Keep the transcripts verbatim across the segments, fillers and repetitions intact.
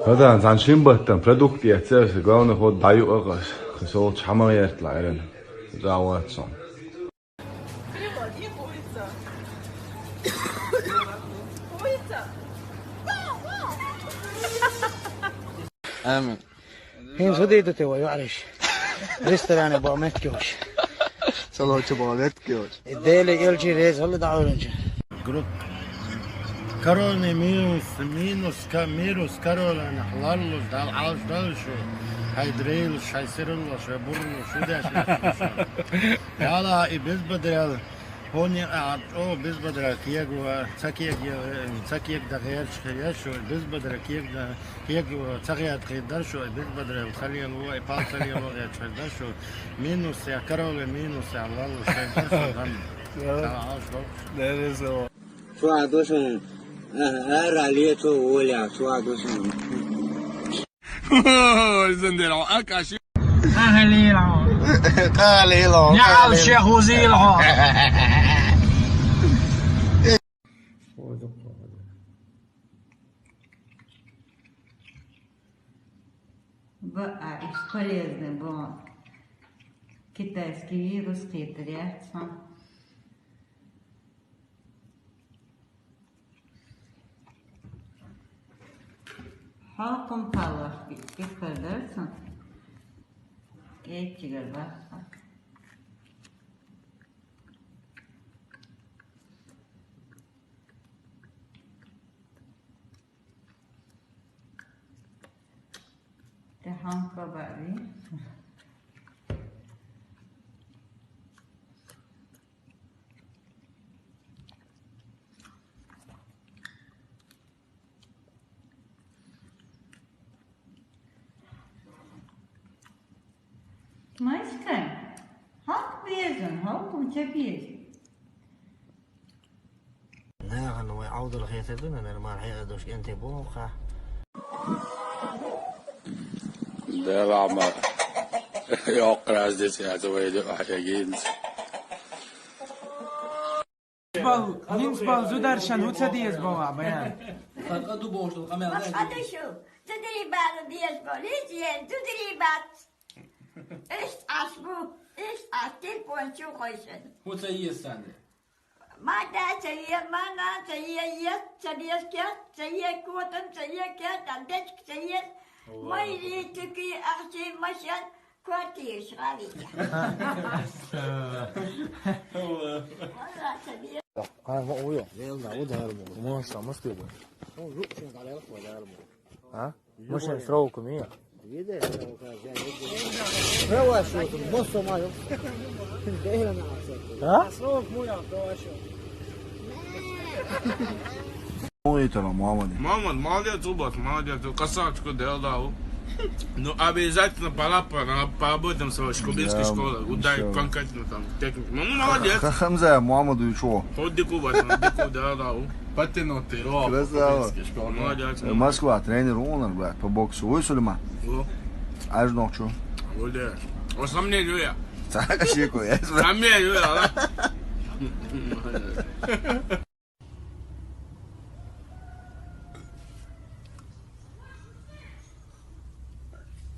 Хада, цхьан шин баттан продукт эццес, главное, ход даю акъас. Кхы со хӀама гӀертла айран. Завод сон. Амин. ХӀинца хӀу дийду те вай, ваӀриш? Ресторане баха меттиг йолуш. Салоча баха меттиг йолуш. И Деле элчи реза хила дӀахьуьллинчу. Групп. Корона минус, минус, ка-, минус корона нах ларлуш, Дала Ӏалаш долуш шу. Хьай дрелаш, хьай сираллаш, хьай бурлаш, шу деш нах шу. Яла и безбадрел. Хьуни а чӀогӀа безбадрел кегава, ца кег-, ца кег дан гӀерташ хир яц шу, безбадрел кег дан Кег ца гӀерта хир дара шу, безбадрел ца лело, и пал ца лело гӀерташ хир дара шу. Минус я, корона минус я, лалла, шайн дара шу, ган. Ца алш бо. Дерезо. Цо а ду шуна, а, ара ле цо воля, цо а ду шуна. Ой, зандер, а каши. Ахалило. Халило. Я алше хузило. Бесполезный был. Китайский вирус хетаряц. Хьакум паллах киккар дарца. Эчигар бахха. Тэ хьанка баъ вий? Майскай, хьанка безан, хьанка ца беза? Нахана вай Ӏовдал хетар ду, нана, мара хьекъа дош кӀентий боху-кха. Дела ма. Йоккха раздец яц вай де ахьегинца. Бал, хӀинца бал зударшан хӀу ца деза боху, Баян? Хьан кӀа ду бохуш долу къамел дай. Хьан ду шу? Зударий бала деза боху, лица еза, зударий бац. Иштта Ӏаш бу, иштта Ӏаш, телефон чу хойшан. ХӀу ца еза царна? Ма да ца е, ма на ца е, е ца деза кет, ца е котан, ца е кет, а дечка ца е. Ой. Май ри тики ахчи машен, квартираш гӀалица. Ой. Валла ца деза. Ай, ма уйо. Лел да, у дарму. Мо ша мастер бу. О, жук чин гӀалел хо дарму. А? Машин сроку мия? А? Ой, это Мамад. Мамад, молодец, Убас, молодец. Красавчик, да, да. Ну, обязательно пора, пора, поработаем с вами, Шкубинская школа. Удай конкретно там, техника. Ну, ну, молодец. Хамза, Мамад, и чё? Ходи, Куба, да, да. Подтянутый, о, Красава. Кубинский школа. Молодец. Э, Москва тренер он, брат, по боксу. Ой, Сулейман. О. Аж ног чё? Оля. О, сомнению я. Так, а чего я? Сомнению я, да?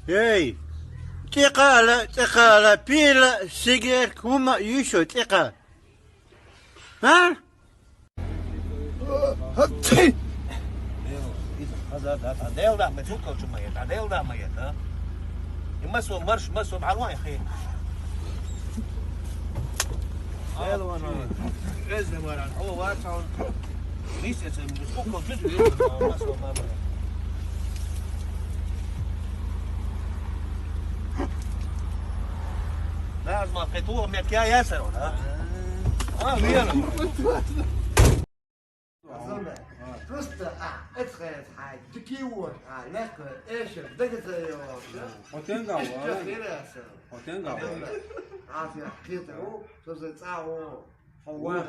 Эй! ЦӀикъала, цӀикъала, пила, сигерт, хӀума йуьшо цӀикъа. А? Дел да ма чукал чу ма ета, дел да ма ета. И масо марш, масо бӀарван хи. Дел вана. Эзна маран, о вачал. Мисец, чукал чу масо ма. Назма петух мет кя ясар, а? А, вера. Просто, а, это, это, а, такие вот, а, легко, эшер, дагатаева. Отен гава, а? Отен гава. А, я, хитро, что за цао. Со вон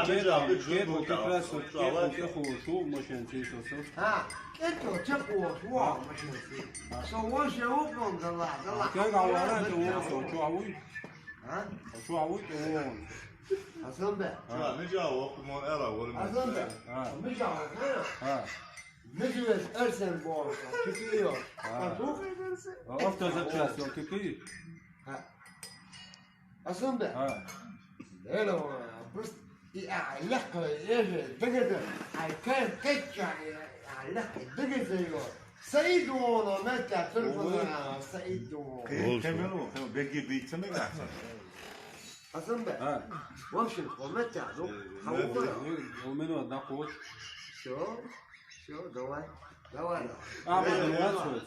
кеда, кеда, как раз вот кеда, вот кеда, вот шу, машин чисто, со. А, кеда, чё, вот, вот, машин чисто. Со вон ше укон дала, дала. Кеда, вот, это вот, со, чё, а вы? А? Чё, а вы, то вон. А сам да? А, не жаво, кому эра, вот. А сам да? А. Не жаво, а? А. Мегвес Арсен бо, кипиё. А тух? А офтоза час, он кипи? Ха. Асланбек. Ха. Эло, просто и а легко, эже, дагада, ай кай кача, а легко, дагада ё. Саид воно, мэтта, турбана, Саид воно. Кемело, кем беги битсеме гаса. Асланбек. Ха. В общем, хомета, ну, хавула. У меня да кош. Всё, всё, давай, давай. А, мадам, Э, Вацлав.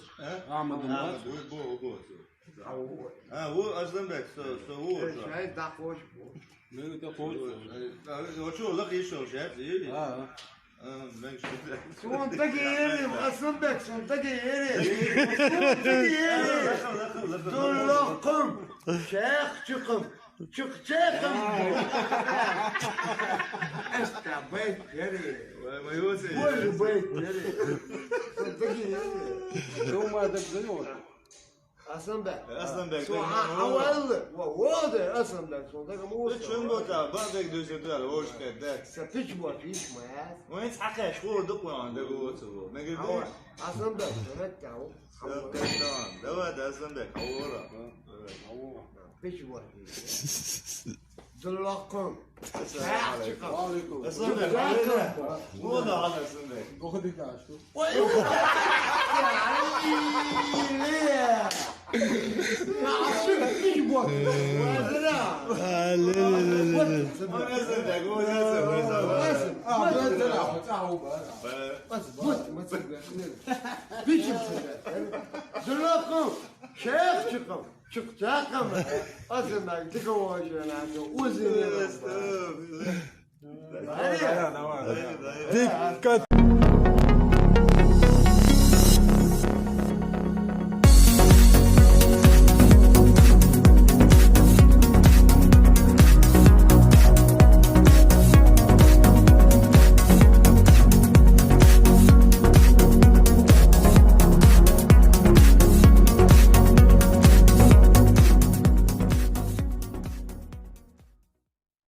А, мадам, Вацлав. Бу, бу, бу. А, вот, Асланбек, со, со, вот. Э, чай да кош бу. Ну, это кош. Э, а, вот что, лак ещё, сейчас, или? А, а. А, мек что? Сонтаги ерим, Асланбек, сонтаги ерим. Сонтаги ерим. Дуллакым, чех чыкым, чык чехым. Эста бейт ерим. Вай, вай, вот это. Боже, бейт ерим. Сонтаги ерим. Дома так занёт. Асланбек. Асланбек, Со так, а, ну, авал, ва, вода, Асланбек, сонтаги му. Чун бота, бадек дюсетуар, ошка, да. Са пич бот, иш маяс. Вен сака школ дукван, да го цо. Мегер Ава, да. Асланбек, сонтаги. Давай, да, Асланбек, авора. Пич бот. Дуллакым. Ассаламу алейкум. Ва алейкум. Асланбек, авора. Вода, Асланбек. Ой, ой, ой. Ашык пич бот. Вазира. А, ле, ле, ле, ле, ле. Асланбек, авора. А, вот, да, вот, а, вот. Пич бот. Дуллакым, чех чыкым. Чыкчакам. Асланбек, дика вожена, узин. Давай, давай, давай. Дика